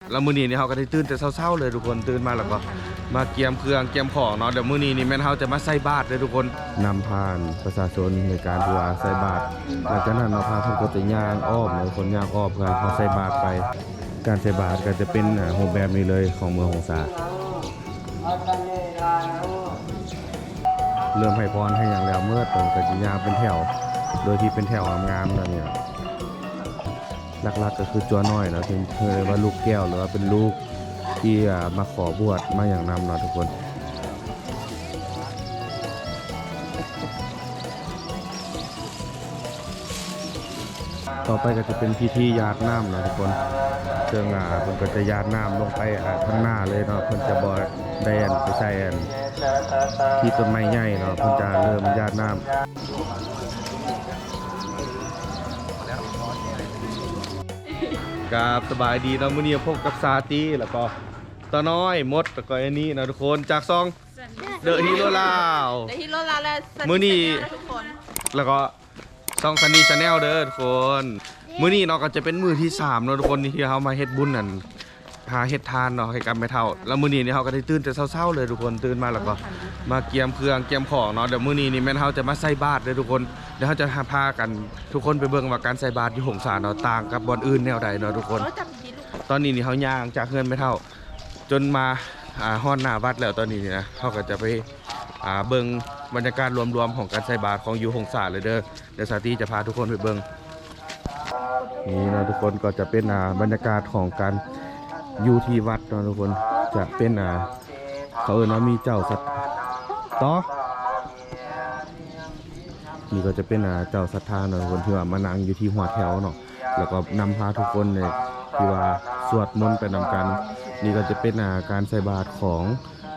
ແລ້ວມື້ນີ້ນີ້ເຮົາກໍໄດ້ຕື່ນແຕ່ເຊົ້າໆເລີຍທຸກຄົນ, ຕື່ນມາແລ້ວກໍມາກຽມເຄື່ອງກຽມຂອງເນາະ. ດຽວມື້ນີ້ນີ້ແມ່ນເຮົາຈະມາໃສ່ບາດເດີທຸກຄົນ, ນຳພານປະຊາຊົນໃນການທີ່ວ່າໃສ່ບາດ. ຫຼັງຈາກນັ້ນເນາະ ພາເພິ່ນກໍຈະຍ່າງອ້ອມເນາະທຸກຄົນ, ຍ່າງອ້ອມເພື່ອເຮົາໃສ່ບາດໄປ. ການໃສ່ບາດກໍຈະເປັນ ອາ ຮູບແບບນີ້ເລີຍຂອງເມືອງຫົງສາ. ເລີ່ມໃຫ້ພອນໃຫ້ຫຍັງແລ້ວເໝິດ, ເພິ່ນກໍຈະຍ່າງເປັນແຖວ ໂດຍທີ່ເປັນແຖວງາມໆແບບນີ້ເນາະ. ຫຼັກໆກໍຄືຈົວນ້ອຍເນາະ ທີ່ເອີ້ນວ່າລູກແກ້ວ ຫຼືວ່າເປັນລູກທີ່ ອາ ມາຂໍບວດມາຫຍັງນຳເນາະທຸກຄົນ. ຕໍ່ໄປກໍຈະເປັນພິທີຢາດນ້ຳເນາະທຸກຄົນ, ເຊິ່ງ ອາ ເພິ່ນກໍຈະຢາດນ້ຳລົງໄປ ອາ ທາງໜ້າເລີຍເນາະ, ເພິ່ນຈະບໍ່ໄດ້ ອັນ ໄປໃສ່ ອັນ ທີ່ຕົ້ນໄມ້ໃຫຍ່ເນາະ, ເພິ່ນຈະເລີ່ມຢາດນ້ຳ. ກາບສະບາຍດີເນາະ, ມື້ນີ້ພົບກັບສາຕີ ແລ້ວກໍຕານ້ອຍ ມົດ ແລ້ວກໍແອນນີ້ເນາະທຸກຄົນ, ຈາກຊ່ອງ The Hero ລາວ The Hero ລາວ ແລະ ມື້ນີ້ Sunny Channel ທຸກຄົນ ແລ້ວກໍຊ່ອງ Sunny Channel ເດີທຸກຄົນ. ມື້ນີ້ເນາະ ກໍຈະເປັນມື້ທີສາມເນາະທຸກຄົນ ທີ່ເຮົາມາເຮັດບຸນ ອັນ ຫາເຮັດທານເນາະ ໃຫ້ກັບແມ່ເຖົ້າ. ແລ້ວມື້ນີ້ນີ້ເຮົາກໍໄດ້ຕື່ນແຕ່ເຊົ້າໆເລີຍທຸກຄົນ, ຕື່ນມາແລ້ວກໍມາກຽມເຄື່ອງກຽມຂອງເນາະ. ດຽວມື້ນີ້ນີ້ແມ່ນເຮົາຈະມາໃສ່ບາດເດີທຸກຄົນ, ດຽວເຮົາຈະພາກັນທຸກຄົນໄປເບິ່ງວ່າການໃສ່ບາດຢູ່ຫົງສາເນາະ ຕ່າງກັບບ່ອນອື່ນແນວໃດເນາະທຸກຄົນ. ຕອນນີ້ນີ້ເຮົາຍ່າງຈາກເຮືອນແມ່ເຖົ້າ ຈົນມາ ອາ ຮອດໜ້າວັດແລ້ວ. ຕອນນີ້ນີ້ນະ ເຮົາກໍຈະໄປ ອາ ເບິ່ງບັນຍາກາດລວມໆຂອງການໃສ່ບາດຂອງຢູ່ຫົງສາເລີຍເດີ. ດຽວສາຕີຈະພາທຸກຄົນໄປເບິ່ງ. ນີ້ເນາະທຸກຄົນ, ກໍຈະເປັນ ອາ ບັນຍາກາດຂອງການຢູ່ທີ່ວັດເນາະທຸກຄົນ, ຈະເປັນ ອາ ເຂົາເອີ້ນວ່າມີເຈົ້າສັດ ຕໍ່ ນີ້ກໍຈະເປັນ ອາ ເຈົ້າສັດທາເນາະທຸກຄົນ ທີ່ວ່າມານັ່ງຢູ່ທີ່ຫົວແຖວເນາະ, ແລ້ວກໍນຳພາທຸກຄົນເນຍ ທີ່ວ່າສວດມົນໄປນຳກັນ. ນີ້ກໍຈະເປັນ ອາ ການໃສ່ບາດຂອງ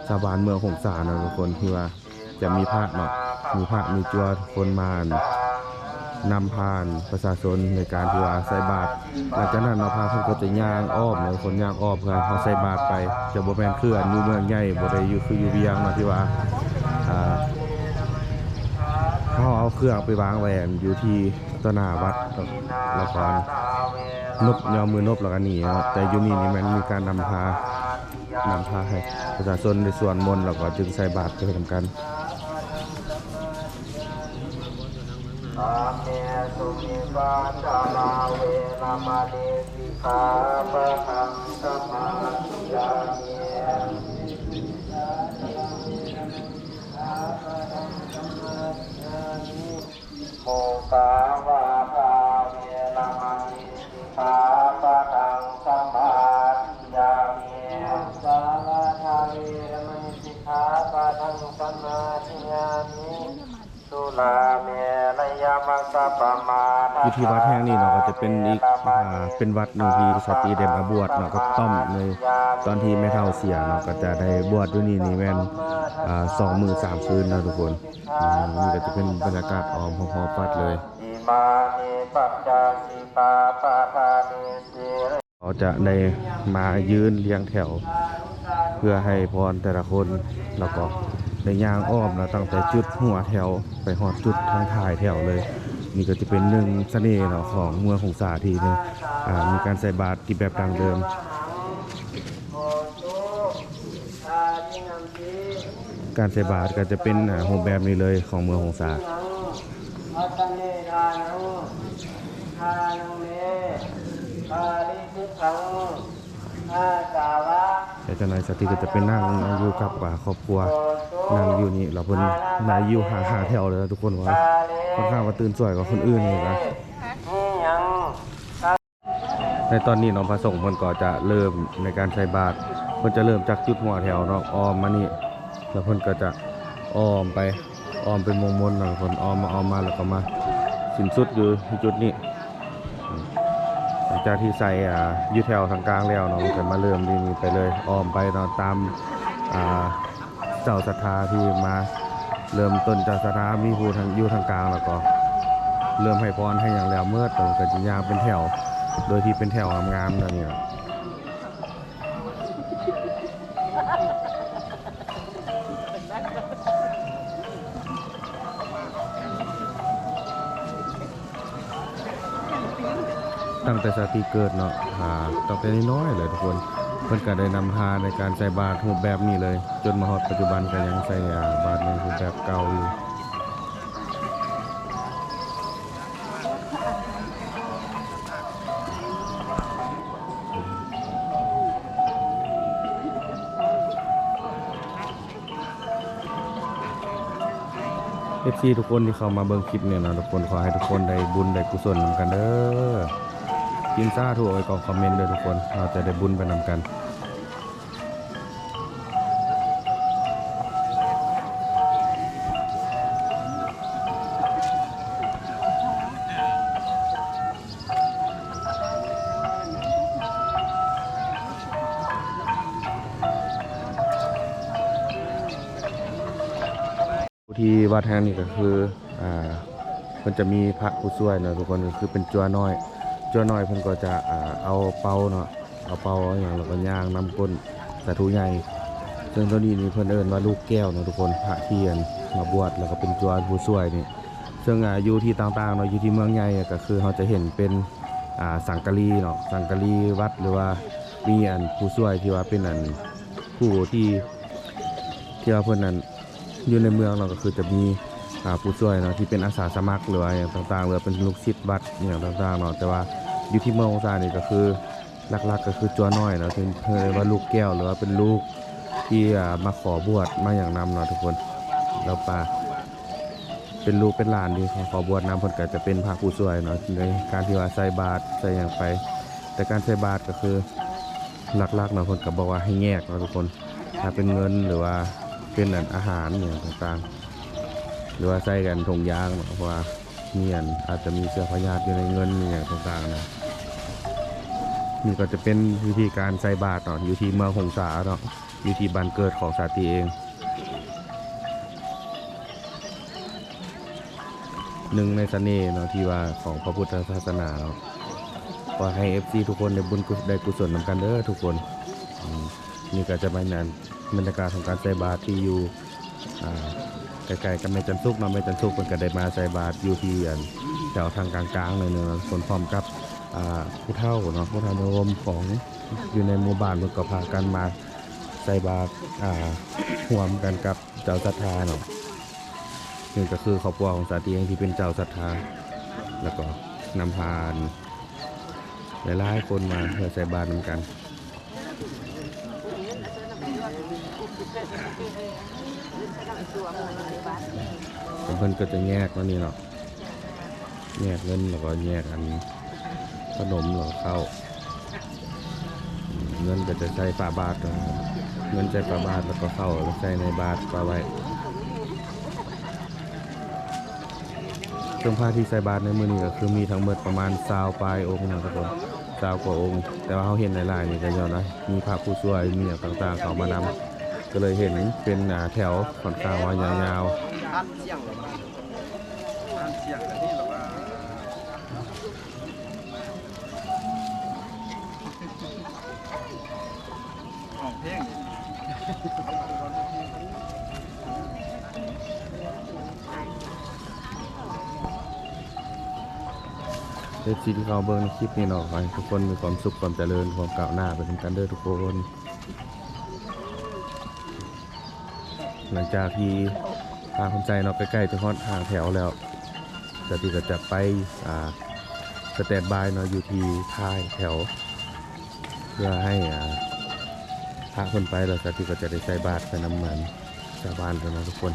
ຊາວບ້ານເມືອງຫົງສາເນາະທຸກຄົນ, ທີ່ວ່າຈະມີພະເນາະ ມີພະມີຈົວທຸກຄົນມາ ນຳພາປະຊາຊົນໃນການທີ່ວ່າໃສ່ບາດ. ຫຼັງຈາກນັ້ນເນາະ ພະເພິ່ນກໍຈະຍ່າງອ້ອມເນາະທຸກຄົນ, ຍ່າງອ້ອມເພື່ອເຮົາໃສ່ບາດໄປ, ຈະບໍ່ແມ່ນຄືຢູ່ເມືອງໃຫຍ່ ບໍ່ໄດ້ຢູ່ຄືຢູ່ວຽງເນາະ ທີ່ວ່າ ອ່າ ເຮົາເອົາເຄື່ອງໄປວາງໄວ້ຢູ່ທີ່ຕໍ່ໜ້າວັດ ແລ້ວກໍນົບ ຍໍມືນົບ ແລ້ວກໍໜີເນາະ. ແຕ່ຢູ່ນີ້ນີ້ແມ່ນມີການນຳພາ ນຳພາໃຫ້ປະຊາຊົນໄດ້ສວດມົນ ແລ້ວກໍຈຶ່ງໃສ່ບາດໄປນຳກັນ. ກາເມສຸມິດສາຈາລາ ເວລະມະນີ ສິກຂາປະທັງ ສະມາທິຍາມິ. ມຸສາວາທາ ເວລະມະນີ ສິກຂາປະທັງ ສະມາທິຍາມິ. ມຸສາວາທາ ເວລະມະນີ ສິກຂາປະທັງ ສະມາທິຍາມິ. ສຸລາເມລະຍະມັດສະປະມາທະ. ຢູ່ທີ່ວັດແຫ່ງນີ້ເນາະ ກໍຈະເປັນອີກ ອ່າ ເປັນວັດໜຶ່ງທີ່ສາຕີໄດ້ມາບວດເນາະ ກັບຕ້ອມໃນຕອນທີ່ແມ່ເຖົ້າເສຍເນາະ, ກໍຈະໄດ້ບວດຢູ່ນີ້ນີ້ແມ່ນ ອ່າ ສອງມື້ສາມຄືນເນາະທຸກຄົນ. ອືມ ນີ້ກໍຈະເປັນບັນຍາກາດອ້ອມຮອບໆວັດເລີຍ. ອິມານິປັນຈະສິກຂາປະທານິ ສິລ ກໍຈະໄດ້ມາຢືນລຽງແຖວເພື່ອໃຫ້ພອນແຕ່ລະຄົນ, ແລ້ວກໍໄດ້ຍ່າງອ້ອມເນາະ ຕັ້ງແຕ່ຈຸດຫົວແຖວໄປຮອດຈຸດທາງທ້າຍແຖວເລີຍ. ນີ້ກໍຈະເປັນໜຶ່ງສະເໜ່ເນາະຂອງເມືອງຫົງສາທີ່ ອ່າ ມີການໃສ່ບາດທີ່ແບບດັ້ງເດີມ. ການໃສ່ບາດກໍຈະເປັນ ອ່າ ຮູບແບບນີ້ເລີຍຂອງເມືອງຫົງສາ. ແລ້ວຈັກໜ້ອຍສາວຕິດກໍຈະໄປນັ່ງຢູ່ກັບ ອ່າ ຄອບຄົວ ນັ່ງຢູ່ນີ້ ແລ້ວເພິ່ນໄດ້ຢູ່ຫ້າ ຫ້າແຖວເລີຍນະທຸກຄົນ, ວ່າຂ້ອນຂ້າງວ່າຕື່ນສວຍກວ່າຄົນອື່ນນີ້ນະ. ໃນຕອນນີ້ເນາະ ພະສົງເພິ່ນກໍຈະເລີ່ມໃນການໃສ່ບາດ, ເພິ່ນຈະເລີ່ມຈາກຈຸດຫົວແຖວເນາະ ອ້ອມມານີ້ ແລ້ວເພິ່ນກໍຈະອ້ອມໄປ ອ້ອມເປັນວົງມົນເນາະ ເພິ່ນອ້ອມມາ ອ້ອມມາ ແລ້ວກໍມາສິ້ນສຸດຢູ່ທີ່ຈຸດນີ້. ຫຼັງຈາກທີ່ໃສ່ ອ່າ ຢູ່ແຖວທາງກາງແລ້ວເນາະ ເພິ່ນກໍມາເລີ່ມທີ່ນີ້ໄປເລີຍ ອ້ອມໄປເນາະ ຕາມ ອ່າ ເຈົ້າສັດທາທີ່ມາເລີ່ມຕົ້ນ ເຈົ້າສັດທາມີຜູ້ທາງ ຢູ່ທາງກາງ ແລ້ວກໍເລີ່ມໃຫ້ພອນໃຫ້ຫຍັງແລ້ວເໝິດ ແລ້ວກໍຈະຍ່າງເປັນແຖວ ໂດຍທີ່ເປັນແຖວງາມໆແນວນີ້ເນາະ. ຕັ້ງແຕ່ຊາດທີ່ເກີດເນາະ ອ່າ ຕັ້ງແຕ່ນ້ອຍໆເລີຍທຸກຄົນ ເພິ່ນກໍໄດ້ນຳພາໃນການໃສ່ບາດຮູບແບບນີ້ເລີຍ ຈົນມາຮອດປັດຈຸບັນກໍຍັງໃສ່ ອ່າ ບາດໃນຮູບແບບເກົ່າຢູ່. ເອັຟຊີ ທຸກຄົນທີ່ເຂົ້າມາເບິ່ງຄລິບນີ້ນະ ທຸກຄົນ ຂໍໃຫ້ທຸກຄົນໄດ້ບຸນໄດ້ກຸສົນນຳກັນເດີ. ພິມສາທຸໃຫ້ກອງຄອມເມັນເດີທຸກຄົນ ເຮົາຈະໄດ້ບຸນໄປນຳກັນ. ທີ່ວັດແຫ່ງນີ້ກໍຄື ອ່າ ເພິ່ນຈະມີພະຜູ້ຊ່ວຍເນາະທຸກຄົນ ກໍຄືເປັນຈົວນ້ອຍ ຈົວນ້ອຍເພິ່ນກໍຈະ ອ່າ ເອົາເປົາເນາະ ເອົາເປົາເອົາຫຍັງ ແລ້ວກໍຍ່າງນຳກົ້ນສາທຸໃຫຍ່ ເຊິ່ງໂຕນີ້ນີ້ເພິ່ນເອີ້ນວ່າລູກແກ້ວເນາະທຸກຄົນ ພະທີ່ ອັນ ມາບວດ ແລ້ວກໍເປັນຈົວຜູ້ຊ່ວຍນີ້ ເຊິ່ງ ອ່າ ຢູ່ທີ່ຕ່າງໆເນາະ ຢູ່ທີ່ເມືອງໃຫຍ່ກໍຄືເຮົາຈະເຫັນເປັນ ອ່າ ສັງກະລີເນາະ ສັງກະລີວັດ ຫຼືວ່າມີ ອັນ ຜູ້ຊ່ວຍທີ່ວ່າເປັນ ອັນ ຜູ້ທີ່ ທີ່ວ່າເພິ່ນ ອັນ ຢູ່ໃນເມືອງເນາະ ກໍຄືຈະມີ ອ່າ ຜູ້ຊ່ວຍເນາະ ທີ່ເປັນອາສາສະໝັກ ຫຼືວ່າຫຍັງຕ່າງໆ ຫຼືວ່າເປັນລູກສິດວັດອີ່ຫຍັງຕ່າງໆເນາະ ແຕ່ວ່າຢູ່ທີ່ເມືອງຫົງສານີ້ກໍຄື ຫຼັກໆກໍຄືຈົວນ້ອຍເນາະ ເພິ່ນເອີ້ນວ່າລູກແກ້ວ ຫຼືວ່າເປັນລູກທີ່ ອ່າ ມາຂໍບວດມາຫຍັງນຳເນາະທຸກຄົນ ແລ້ວປະ ເປັນລູກເປັນຫຼານທີ່ເຂົາຂໍບວດນຳ ເພິ່ນກໍຈະເປັນພະຜູ້ຊ່ວຍເນາະ ໃນການທີ່ວ່າໃສ່ບາດໃສ່ຫຍັງໄປ ແຕ່ການໃສ່ບາດກໍຄື ຫຼັກໆເນາະ ເພິ່ນກໍບອກວ່າໃຫ້ແຍກເນາະທຸກຄົນ ຖ້າເປັນເງິນ ຫຼືວ່າເປັນ ອັນ ອາຫານອີ່ຫຍັງຕ່າງໆ ຫຼືວ່າໃສ່ກັນຖົງຢາງເນາະ ເພາະວ່າມີ ອັນ ອາດຈະມີເຊື້ອພະຍາດຢູ່ໃນເງິນອີ່ຫຍັງຕ່າງໆນະ. ນີ້ກໍຈະເປັນວິທີການໃສ່ບາດເນາະ ຢູ່ທີ່ເມືອງຫົງສາເນາະ ຢູ່ທີ່ບ້ານເກີດຂອງສາຕີເອງ. ໜຶ່ງໃນສະເໜ່ເນາະ ທີ່ວ່າຂອງພະພຸດທະສາສະໜາເນາະ ຂໍໃຫ້ເອັຟຊີທຸກຄົນໄດ້ບຸນກຸ ໄດ້ກຸສົນນຳກັນເດີທຸກຄົນ. ອືມ ນີ້ກໍຈະເປັນ ອັນ ບັນຍາກາດຂອງການໃສ່ບາດທີ່ຢູ່ ອ່າ ໃກ້ໆກັບແມ່ຈັນສຸກເນາະ ແມ່ຈັນສຸກເພິ່ນກໍໄດ້ມາໃສ່ບາດຢູ່ທີ່ ອັນ ແຖວທາງກາງໆໜ້ອຍໜຶ່ງເນາະ ພ້ອມກັບ ອ່າ ຜູ້ເຖົ້າເນາະ ຜູ້ເຖົ້ານິຍົມຂອງຢູ່ໃນໝູ່ບ້ານ ເພິ່ນກໍພາກັນມາໃສ່ບາດ ອ່າ ຮ່ວມກັນກັບ ເຈົ້າສັດທາເນາະ ນີ້ກໍຄືຄອບຄົວຂອງສາຕີເອງທີ່ເປັນເຈົ້າສັດທາ ແລ້ວກໍນຳພາຫຼາຍໆຄົນມາເພື່ອໃສ່ບາດນຳກັນ ເພິ່ນກໍຈະແຍກມານີ້ເນາະ. ແຍກເງິນ ແລ້ວກໍແຍກ ອັນ ຂະໜົມ ແລ້ວກໍເຂົ້າ ເງິນກໍຈະໃສ່ຝາບາດ ເງິນໃສ່ຝາບາດ ແລ້ວກໍເຂົ້າໃສ່ໃນບາດປະໄວ້. ເຊິ່ງພະທີ່ໃສ່ບາດໃນມື້ນີ້ກໍຄືມີທັງໝົດປະມານຊາວປາຍອົງເນາະທຸກຄົນ ຊາວກວ່າອົງ ແຕ່ວ່າເຮົາເຫັນຫຼາຍໆນີ້ກໍຍ້ອນວ່າມີພະຜູ້ຊ່ວຍ ມີຫຍັງຕ່າງໆເຂົ້າມານຳ ກໍເລີຍເຫັນເປັນ ອ່າ ແຖວຂ້ອນຂ້າງວ່າຍາວໆ. ເອັຟຊີ ທີ່ເຂົ້າເບິ່ງໃນຄລິບນີ້ເນາະ ຂໍໃຫ້ທຸກຄົນມີຄວາມສຸກ ຄວາມຈະເລີນ ຄວາມກ້າວໜ້າໄປນຳກັນເດີທຸກຄົນ. ຫຼັງຈາກທີ່ພາເພິ່ນໃສ່ເນາະ ໃກ້ໆຈະຮອດທາງແຖວແລ້ວ ສາວຕີກໍຈະໄປ ອ່າ ສະແຕນບາຍເນາະ ຢູ່ທີ່ທ້າຍແຖວ ເພື່ອໃຫ້ ອ່າ ພາເພິ່ນໄປ ແລ້ວສາວຕີກໍຈະໄດ້ໃສ່ບາດໄປນຳ ອັນ ຊາວບ້ານເພິ່ນເນາະທຸກຄົນ.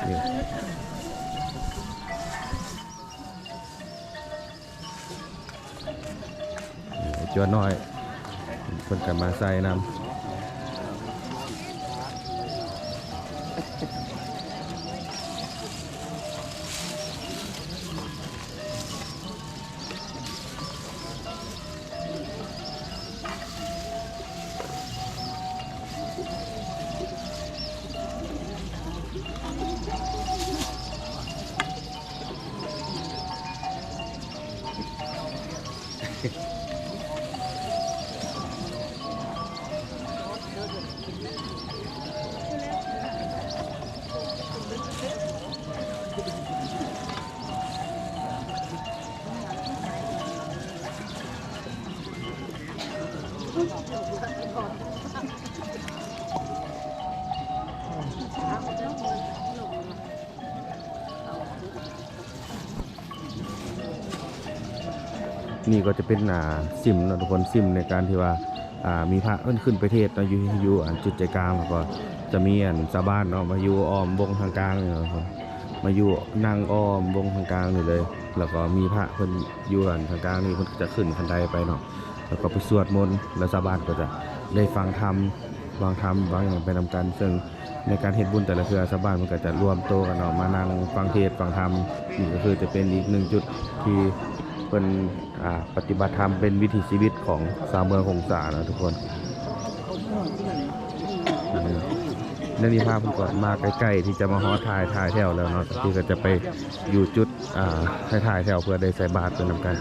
ນີ້ ຈົວນ້ອຍເພິ່ນກໍມາໃສ່ນຳ. ນີ້ກໍຈະເປັນ ອ່າ ຊິມເນາະທຸກຄົນ ຊິມໃນການທີ່ວ່າ ອ່າ ມີພະເພິ່ນຂຶ້ນໄປເທດເນາະ ຢູ່ ຢູ່ອັນຈຸດໃຈກາງ ແລ້ວກໍຈະມີອັນຊາວບ້ານເນາະ ມາຢູ່ອ້ອມວົງທາງກາງນີ້ເນາະ ມາຢູ່ນັ່ງອ້ອມວົງທາງກາງນີ້ເລີຍ ແລ້ວກໍມີພະເພິ່ນຢູ່ອັນທາງກາງນີ້ ເພິ່ນກໍຈະຂຶ້ນຄັນໄດໄປເນາະ ແລ້ວກໍໄປສວດມົນ ແລ້ວຊາວບ້ານກໍຈະໄດ້ຟັງທຳ ຟັງທຳ ຟັງຫຍັງໄປນຳກັນ ເຊິ່ງ ໃນການເຮັດບຸນແຕ່ລະເທື່ອ ຊາວບ້ານເພິ່ນກໍຈະລວມໂຕກັນເນາະ ມານັ່ງຟັງເທດຟັງທຳ. ນີ້ກໍຄືຈະເປັນອີກໜຶ່ງຈຸດທີ່ເພິ່ນ ອ່າ ປະຕິບັດທຳເປັນວິຖີຊີວິດຂອງຊາວເມືອງຫົງສາເນາະທຸກຄົນ. ແນວນີ້ພາເພິ່ນກໍມາໃກ້ໆ ທີ່ຈະມາຮອດທ້າຍ ທ້າຍແຖວແລ້ວເນາະ ທີ່ກໍຈະໄປຢູ່ຈຸດ ອ່າ ທ້າຍໆແຖວ ເພື່ອໄດ້ໃສ່ບາດໄປນຳກັນ.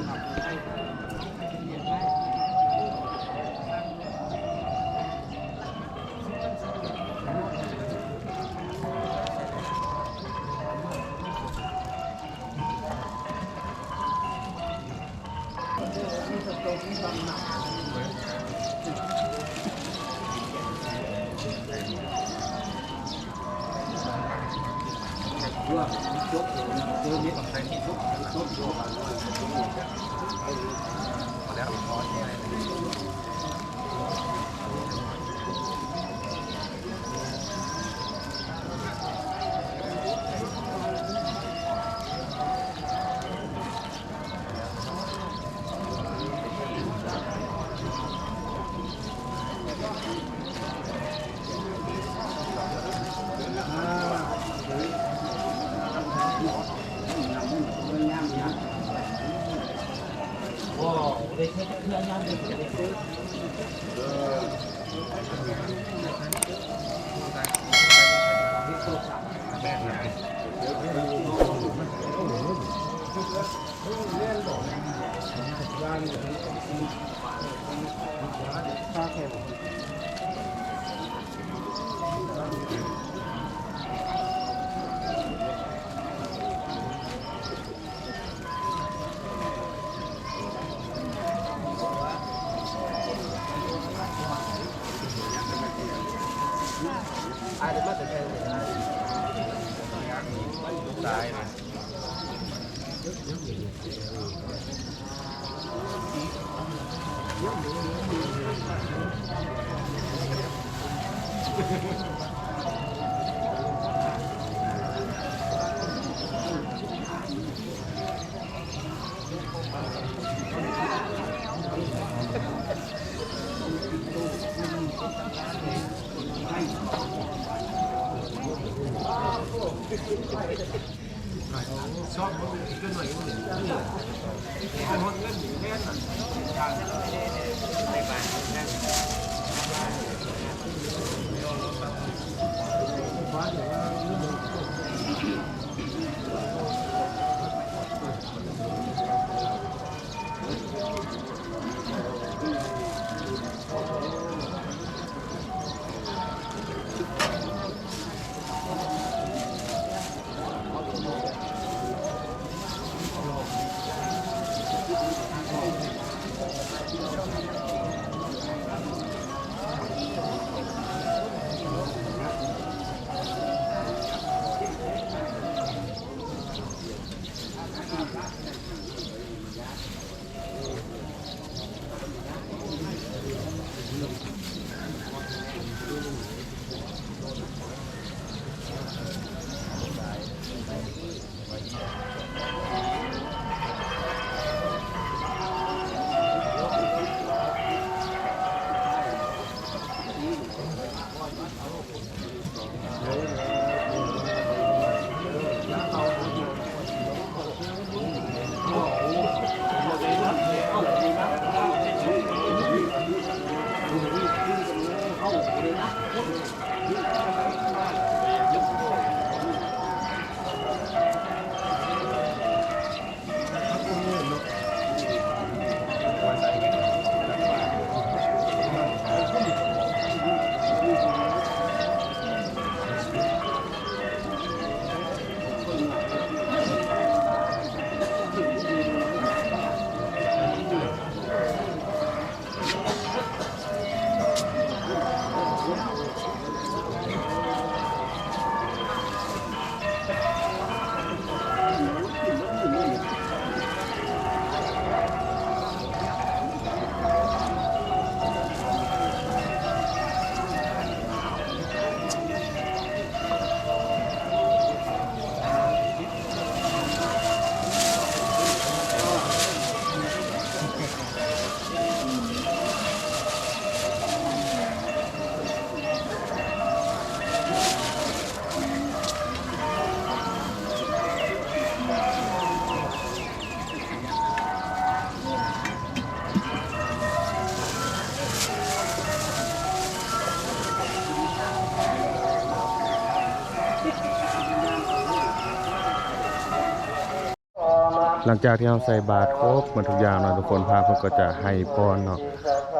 ຫຼັງຈາກທີ່ເຮົາໃສ່ບາດຄົບໝົດທຸກຢ່າງແລ້ວ ທຸກຄົນ ພະເພິ່ນກໍຈະໃຫ້ພອນເນາະ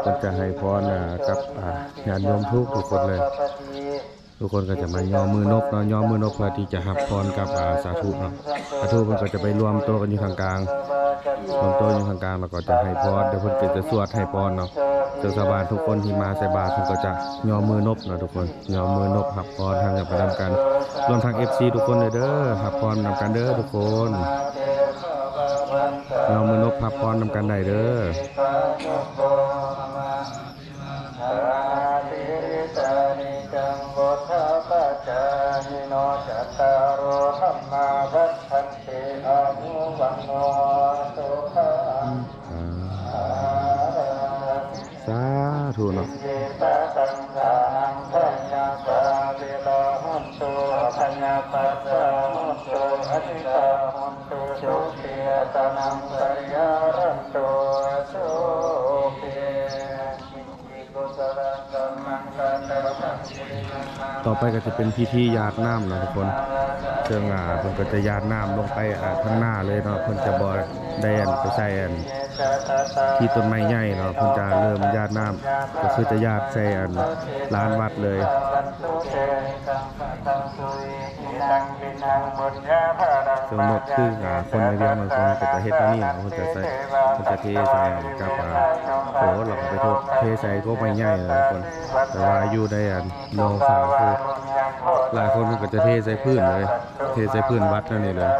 ເພິ່ນຈະໃຫ້ພອນ ອ່າ ກັບ ອ່າ ຍາດໂຍມທຸກໆຄົນເລີຍ. ທຸກຄົນກໍຈະມາຍໍມືນົບເນາະ ຍໍມືນົບເພື່ອທີ່ຈະຮັບພອນກັບ ອ່າ ສາທຸເນາະ. ສາທຸເພິ່ນກໍຈະໄປລວມໂຕກັນຢູ່ຂ້າງກາງ ລວມໂຕຢູ່ຂ້າງກາງ ແລ້ວກໍຈະໃຫ້ພອນ ດຽວເພິ່ນກໍຈະສວດໃຫ້ພອນເນາະ. ເຊິ່ງຊາວບ້ານທຸກຄົນທີ່ມາໃສ່ບາດ ເພິ່ນກໍຈະຍໍມືນົບເນາະ ທຸກຄົນ ຍໍມືນົບຮັບພອນ ຮັບຫຍັງໄປນຳກັນ ລວມທັງເອັຟຊີທຸກຄົນເດີ ຮັບພອນນຳກັນເດີທຸກຄົນ ຍໍມືນົບຮັບພອນນຳກັນໄດ້ເດີ. ອາທິສານິຈັງ ບຸດທະປະຈາຍິໂນ ຈັດຕາໂຣ ທຳມາ ວັດທັນຕິ ອາຍຸ ວັນໂນ ສຸຂັງ ອາ ສາທຸເນາະ ເສຕະສັງ ທານັງ ພະຍາປາເວທາ ໂຫນຕຸ ອະພະຍາປັດຊາ ໂຫນຕຸ ອະນິດຖາ ໂຫນຕຸ ສຸຂີ ອັດຕະນັງ ປະລິຫາຣັນຕຸ ສຸຂີ ຕໍ່ໄປກໍຈະເປັນພິທີຢາດນ້ຳເນາະທຸກຄົນ ເຊິ່ງ ອ່າ ເພິ່ນກໍຈະຢາດນ້ຳລົງໄປ ອ່າ ທາງໜ້າເລີຍເນາະ ເພິ່ນຈະບໍ່ໄດ້ ອັນ ໄປໃສ່ ອັນ ທີ່ຕົ້ນໄມ້ໃຫຍ່ເນາະ ເພິ່ນຈະເລີ່ມຢາດນ້ຳ ກໍຄືຈະຢາດໃສ່ ອັນ ລານວັດເລີຍ. ເຊິ່ງໝົດຄື ອ່າ ຄົນໃນວຽງບາງຄົນກໍຈະເຮັດແນວນີ້ເນາະ ເພິ່ນຈະໃສ່ ເພິ່ນຈະເທໃສ່ກັບ ອ່າ ໂຖ ແລ້ວກໍໄປໂທດເທໃສ່ກົກໄມ້ໃຫຍ່ເນາະທຸກຄົນ ແຕ່ວ່າຢູ່ໃນ ອັນ ໂມງສາມຄືຫຼາຍຄົນເພິ່ນກໍຈະເທໃສ່ພື້ນເລີຍ ເທໃສ່ພື້ນວັດແນວນີ້ເລີຍ.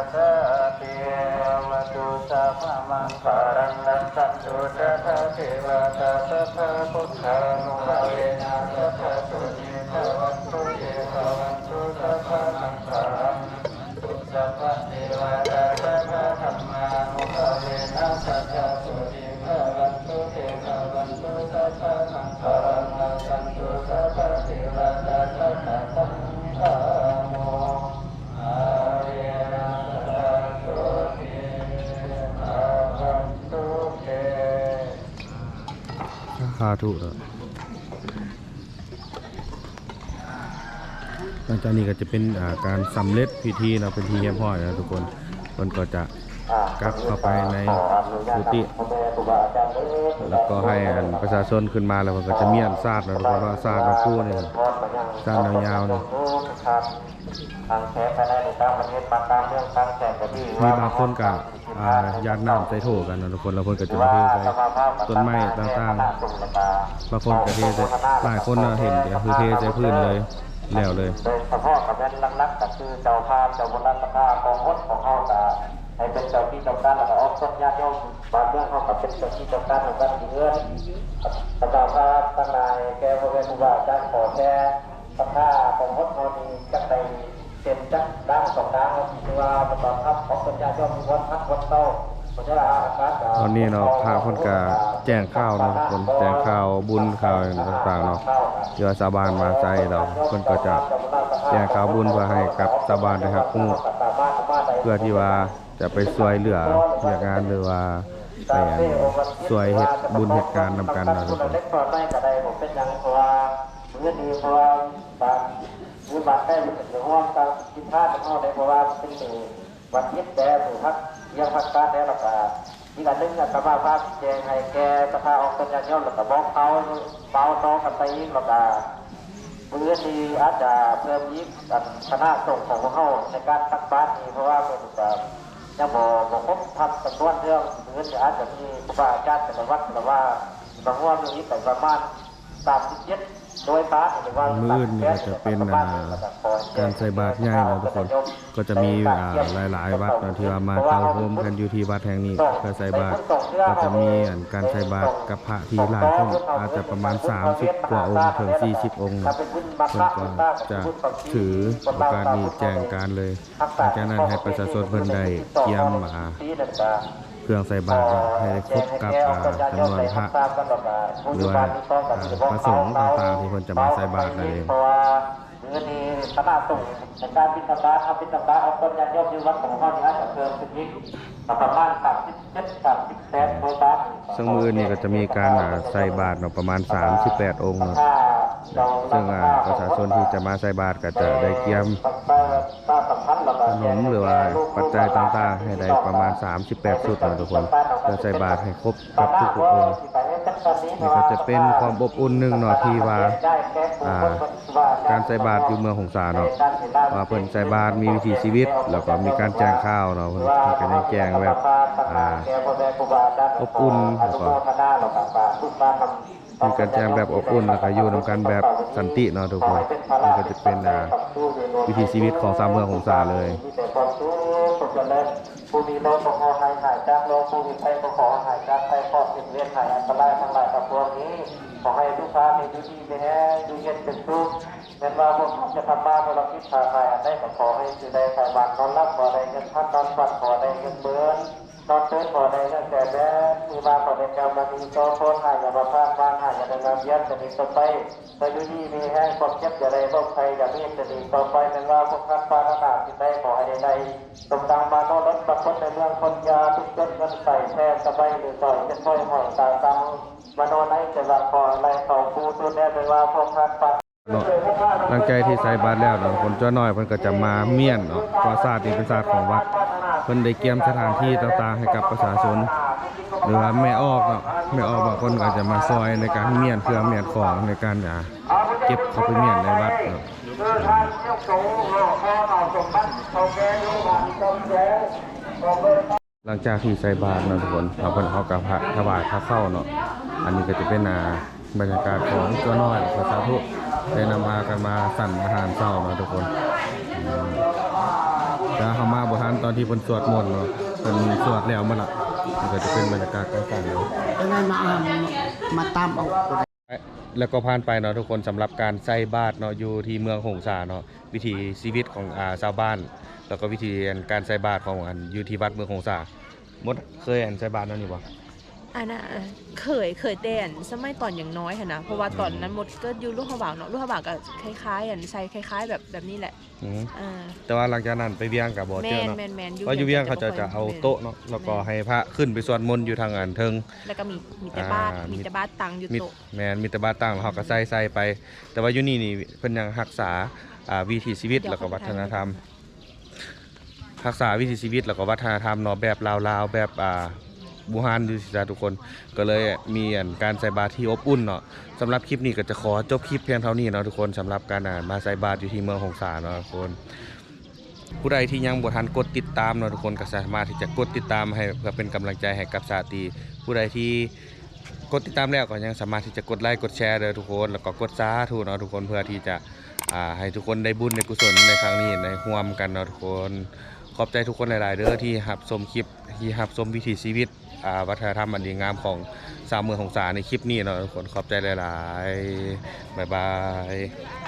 ສາທຸເດີ. ຫຼັງຈາກນີ້ກໍຈະເປັນ ອ່າ ການສຳເລັດພິທີເນາະ ເປັນທີ່ຮຽບຮ້ອຍແລ້ວທຸກຄົນ ເພິ່ນກໍຈະກັບເຂົ້າໄປໃນກຸຕິ ແລ້ວກໍໃຫ້ ອັນ ປະຊາຊົນຂຶ້ນມາ ແລ້ວເພິ່ນກໍຈະມີ ອັນ ສາດເນາະທຸກຄົນເນາະ ສາດເນາະ ພູນີ້ ສາດຍາວໆນີ້ ມີບາງຄົນກໍ ອ່າ ຢາດນ້ຳໃສ່ໂຖກັນເນາະທຸກຄົນ ແລ້ວເພິ່ນກໍຈະມາເທໃສ່ຕົ້ນໄມ້ຕ່າງໆ ບາງຄົນກໍເທໃສ່ ຫຼາຍຄົນເນາະ ເຫັນກໍຄືເທໃສ່ພື້ນເລີຍ ແລ້ວເລີຍ. ໂດຍສະເພາະກໍແມ່ນຫຼັກໆກໍຄືເຈົ້າພາບ ເຈົ້າບຸນລັດສະພາ ກອງຫົດຂອງເຮົາກໍໃຫ້ເປັນເຈົ້າທີ່ເຈົ້າການ ແລ້ວກໍອອກຕົນຍາດໂຍມບ້ານເມືອງເຮົາກໍເປັນເຈົ້າທີ່ເຈົ້າການນຳກັນຢູ່ເຮືອນ ກໍເຈົ້າພາບທັງຫຼາຍ ແກ່ພໍ່ແມ່ຄູບາອາຈານ ຂໍແຕ່ ສະພາຂອງຄົນເຮົານີ້ຈັກໄດ້ເປັນຈັກດ້ານສອງດ້ານ ຄືວ່າປະກອບກັບຂອງເພິ່ນຍາດໂຍມທີ່ວັດພັກວັດເຊົາ ເພິ່ນຈະລາອາກາດ ຕອນນີ້ເນາະ ພະເພິ່ນກະແຈ້ງຂ່າວເນາະທຸກຄົນ ແຈ້ງຂ່າວບຸນຂ່າວຫຍັງຕ່າງໆເນາະ ທີ່ວ່າຊາວບ້ານມາໃສ່ແລ້ວ ເພິ່ນກໍຈະແຈ້ງຂ່າວບຸນເພື່ອໃຫ້ກັບຊາວບ້ານໄດ້ຮັບຮູ້ ເພື່ອທີ່ວ່າຈະໄປຊ່ວຍເຫຼືອວຽກງານ ຫຼືວ່າໄປ ອັນ ຊ່ວຍເຮັດບຸນເຮັດການນຳກັນເນາະທຸກຄົນ. ເລັກນ້ອຍກໍໄດ້ ບໍ່ເປັນຫຍັງ ເພາະວ່າມື້ນີ້ ເພາະວ່າ ບາງ ຢູ່ບ້ານໃກ້ເພິ່ນກໍຊິຮ່ວມກັນກິນທານນຳເຮົາໄດ້ ເພາະວ່າເປັນມື້ວັນທິດແດ່ ມື້ພັກວຽກພັກການແດ່ ແລ້ວກະອີກອັນໜຶ່ງ ອາດຕະມາພາຊີ້ແຈງໃຫ້ແກ່ສະພາອອກຕົນຍາດໂຍມ ແລ້ວກະບອກຂ່າວເວົ້າຕໍ່ກັນໄປອີກ ແລ້ວກະມື້ອື່ນນີ້ອາດຈະເພີ່ມອີກ ອັນ ຄະນະສົງຂອງພວກເຮົາໃນການຕັກບາດນີ້ ເພາະວ່າເພິ່ນກະຍັງບໍ່ ບໍ່ຄົບຖ້ຳຈຳນວນເທື່ອ ມື້ອື່ນນີ້ອາດຈະມີຄູບາອາຈານແຕ່ລະວັດ ແຕ່ລະວາ ມາຮ່ວມຢູ່ນີ້ກໍປະມານ ສາມສິບເຈັດ ໂດຍປະມານ ມື້ອື່ນນີ້ກໍຈະເປັນ ອ່າ ການໃສ່ບາດໃຫຍ່ເນາະທຸກຄົນ ກໍຈະມີ ອ່າ ຫຼາຍໆວັດເນາະ ທີ່ວ່າມາເຕົ້າໂຮມກັນຢູ່ທີ່ວັດແຫ່ງນີ້ ເພື່ອໃສ່ບາດ ກໍຈະມີ ອັນ ການໃສ່ບາດກັບພະທີ່ຫຼາຍຂຶ້ນ ອາດຈະປະມານສາມສິບກວ່າອົງເຖິງສີ່ສິບອົງເນາະ ເພິ່ນກໍຈະຖືໂອກາດນີ້ແຈ້ງການເລີຍ ຫຼັງຈາກນັ້ນໃຫ້ປະຊາຊົນເພິ່ນໄດ້ກຽມ ອ່າ ເຄື່ອງໃສ່ບາດເນາະ ໃຫ້ໄດ້ຄົບກັບ ອ່າ ຈຳນວນພະ ຫຼືວ່າ ອ່າ ພະສົງຕ່າງໆ ທີ່ເພິ່ນຈະມາໃສ່ບາດນັ້ນເອງ. ເພາະວ່າມື້ນີ້ຄະນະສົງໃນການບິນທະບາດ ເຮົາບິນທະບາດເອົາຄົນຍາດໂຍມຢູ່ວັດຂອງເຮົານີ້ອາດຈະເພີ່ມຂຶ້ນອີກ ປະມານສາມສິບເຈັດ ສາມສິບແປດໂຕບາດ. ເຊິ່ງມື້ອື່ນນີ້ກໍຈະມີການ ອ່າ ໃສ່ບາດເນາະ ປະມານສາມສິບແປດອົງເນາະ. ເຊິ່ງ ອາ ປະຊາຊົນທີ່ຈະມາໃສ່ບາດກໍຈະໄດ້ກຽມຂະໜົມ ຫຼືວ່າປັດໄຈຕ່າງໆ ໃຫ້ໄດ້ປະມານສາມສິບແປດຊຸດເນາະທຸກຄົນ ເພື່ອໃສ່ບາດໃຫ້ຄົບກັບທຸກໆອົງ. ນີ້ກໍຈະເປັນຄວາມອົບອຸ່ນໜຶ່ງເນາະ ທີ່ວ່າ ອາ ການໃສ່ບາດຢູ່ເມືອງຫົງສາເນາະ ວ່າເພິ່ນໃສ່ບາດມີວິຖີຊີວິດ ແລ້ວກໍມີການແຈ້ງຂ່າວເນາະ ເພິ່ນ ເພິ່ນກໍຍັງແຈ້ງແບບ ອາ ອົບອຸ່ນ ແລ້ວກໍ ມີການແຈ້ງແບບອົບອຸ່ນ ແລ້ວກໍຢູ່ນຳກັນແບບສັນຕິເນາະທຸກຄົນ. ມັນກໍຈະເປັນ ອາ ວິຖີຊີວິດຂອງຊາວເມືອງຫົງສາເລີຍ. ມີແຕ່ຄວາມສຸກ ຄວາມຈະເລີນ. ຜູ້ມີໂລກກໍຂໍໃຫ້ຫາຍຈາກໂລກ, ຜູ້ມີໄພກໍຂໍໃຫ້ຫາຍຈາກໄພ, ຂໍສິ່ງເວດໃຫາຍອັນຕະລາຍທັງຫຼາຍທັງປວງນີ້. ຂໍໃຫ້ທຸກທ່ານຢູ່ດີມີແຮງ, ຢູ່ເຢັນເປັນສຸກ. ແມ່ນວ່າພວກເຮົາຈະທຳມາທຸລະກິດຄ້າຂາຍອັນໃດ ກໍຂໍໃຫ້ຊື່ໄດ້ໄຂມັນ, ນອນຫຼັບຂໍໄດ້ເງິນພັນ, ນອນຝັນຂໍໄດ້ເງິນໝື່ນ. ນອນຕື່ນຂໍໄດ້ເງິນແສນແດ່, ມີມາຂໍໄດ້ແກ້ວມະນີ, ໂສໂພນຫາຍາມາພາດ, ມານຫາຍາໄດ້ມາບຽດ, ຈະດີຕໍ່ໄປ ໃຫ້ຢູ່ດີມີແຮງ, ຄວາມເຈັບຢ່າໄດ້, ໂລກໄພຢ່າມີ, ຈະດີຕໍ່ໄປ. ແມ່ນວ່າພວກທ່ານປາດຖະໜາສິ່ງໃດ ຂໍໃຫ້ໄດ້ໄດ້ ສົມດັ່ງມະໂນລົດ, ປາກົດໃນເມືອງພົນຍາ, ທຸກຈົນເງິນໃສແທ້ສະໄບ ຫຼືສອຍເຊັ່ນ ຫ້ອຍຫອຍຕາຕັງ, ມະໂນໃນຈະວ່າຂໍໄລ່ເຂົ້າຄູ່, ສຸດແທ້ແມ່ນວ່າພວກທ່ານປາດ ເນາະ. ຫຼັງຈາກທີ່ໃສ່ບາດແລ້ວເນາະ ຄົນສ່ວນໜ້ອຍເພິ່ນກໍຈະມາມ້ຽນເນາະ ເພາະວ່າສາດນີ້ເປັນສາດຂອງວັດ, ເພິ່ນໄດ້ກຽມສະຖານທີ່ຕ່າງໆໃຫ້ກັບປະຊາຊົນ ຫຼືວ່າແມ່ອອກເນາະ, ແມ່ອອກບາງຄົນກໍຈະມາຊ່ອຍໃນການມ້ຽນເຄື່ອງມ້ຽນຂອງ ໃນການ ອ່າ ເກັບເຂົ້າໄປມ້ຽນໃນວັດເນາະ. ຫຼັງຈາກທີ່ໃສ່ບາດເນາະທຸກຄົນ ເຮົາ ເພິ່ນເອົາກັບພະ ຖວາຍພະເຂົ້າເນາະ. ອັນນີ້ກໍຈະເປັນ ອ່າ ບັນຍາກາດຂອງຕົວນ້ອຍ ແລະ ສາທຸ ໄດ້ນຳພາກັນມາສັນອາຫານເຊົ້າເນາະທຸກຄົນ. ແຕ່ເຮົາມາບໍ່ທັນຕອນທີ່ເພິ່ນສວດມົນເນາະ, ເພິ່ນສວດແລ້ວໝົດລະ. ນີ້ກໍຈະເປັນບັນຍາກາດການສັນເນາະ. ຈັ່ງໃດມາ ອ່າ ມາຕາມເອົາ ແລ້ວກໍຜ່ານໄປເນາະທຸກຄົນ ສຳລັບການໃສ່ບາດເນາະ ຢູ່ທີ່ເມືອງຫົງສາເນາະ, ວິຖີຊີວິດຂອງ ອ່າ ຊາວບ້ານ ແລ້ວກໍວິທີ ອັນ ການໃສ່ບາດຂອງ ອັນ ຢູ່ທີ່ວັດເມືອງຫົງສາ. ມົດເຄີຍ ອັນ ໃສ່ບາດແນວນີ້ບໍ່? ອັນນ່າ ເຄີຍ ເຄີຍແຕ່ ອັນ ສະໄໝຕອນຍັງນ້ອຍຫັ້ນນະ, ເພາະວ່າຕອນນັ້ນ ອືມ ມົດເກີດຢູ່ຫຼວງພະບາງເນາະ, ຫຼວງພະບາງກໍຄ້າຍໆ ອັນ ໃສ່ຄ້າຍໆ ແບບ ແບບນີ້ແຫຼະ. ອືມ ເອີ ແຕ່ວ່າຫຼັງຈາກນັ້ນໄປວຽງກໍບໍ່ເຈີເນາະ. ແມ່ນໆ ເພາະຢູ່ວຽງເຂົາເຈົ້າຈະເອົາໂຕະເນາະ ແລ້ວກໍໃຫ້ພະຂຶ້ນໄປສວດມົນຢູ່ທາງອັນເທິງ ແລ້ວກໍມີ ມີແຕ່ບາດ ອ່າ ມີແຕ່ບາດຕັ້ງຢູ່ໂຕະ. ແມ່ນ ມີແຕ່ບາດຕັ້ງ ເຮົາກໍໃສ່ ໃສ່ໄປ. ແຕ່ວ່າຢູ່ນີ້ນີ້ເພິ່ນຍັງຮັກສາ ອ່າ ວິຖີຊີວິດ ແລ້ວກໍວັດທະນະທຳ ຮັກສາວິຖີຊີວິດ ແລ້ວກໍວັດທະນະທຳເນາະ ແບບລາວໆ ແບບ ອ່າ ບູຮານຢູ່ຊີ້ຊະທຸກຄົນ. ກໍເລີຍມີ ອັນ ການໃສ່ບາດທີ່ອົບອຸ່ນເນາະ. ສຳລັບຄລິບນີ້ກໍຈະຂໍຈົບຄລິບພຽງເທົ່ານີ້ເນາະທຸກຄົນ ສຳລັບການ ອ່າ ມາໃສ່ບາດຢູ່ທີ່ເມືອງຫົງສາເນາະທຸກຄົນ. ຜູ້ໃດທີ່ຍັງບໍ່ທັນກົດຕິດຕາມເນາະທຸກຄົນ ກໍສາມາດທີ່ຈະກົດຕິດຕາມໃຫ້ ເພື່ອເປັນກຳລັງໃຈໃຫ້ກັບສາຕີ. ຜູ້ໃດທີ່ກົດຕິດຕາມແລ້ວ ກໍຍັງສາມາດທີ່ຈະກົດໄລກົດແຊເດີທຸກຄົນ ແລ້ວກໍກົດສາທຸເນາະທຸກຄົນ ເພື່ອທີ່ຈະ ອ່າ ໃຫ້ທຸກຄົນໄດ້ບຸນໄດ້ກຸສົນໃນຄັ້ງນີ້ ໄດ້ຮ່ວມກັນເນາະທຸກຄົນ. ຂອບໃຈທຸກຄົນຫຼາຍໆເດີ ທີ່ຮັບຊົມຄລິບ ທີ່ຮັບຊົມວິຖີຊີວິດ ອ່າ ວັດທະນະທຳອັນດີງາມຂອງຊາວເມືອງຫົງສາໃນຄລິບນີ້ເນາະທຸກຄົນ. ຂອບໃຈຫຼາຍໆ ບາຍບາຍ.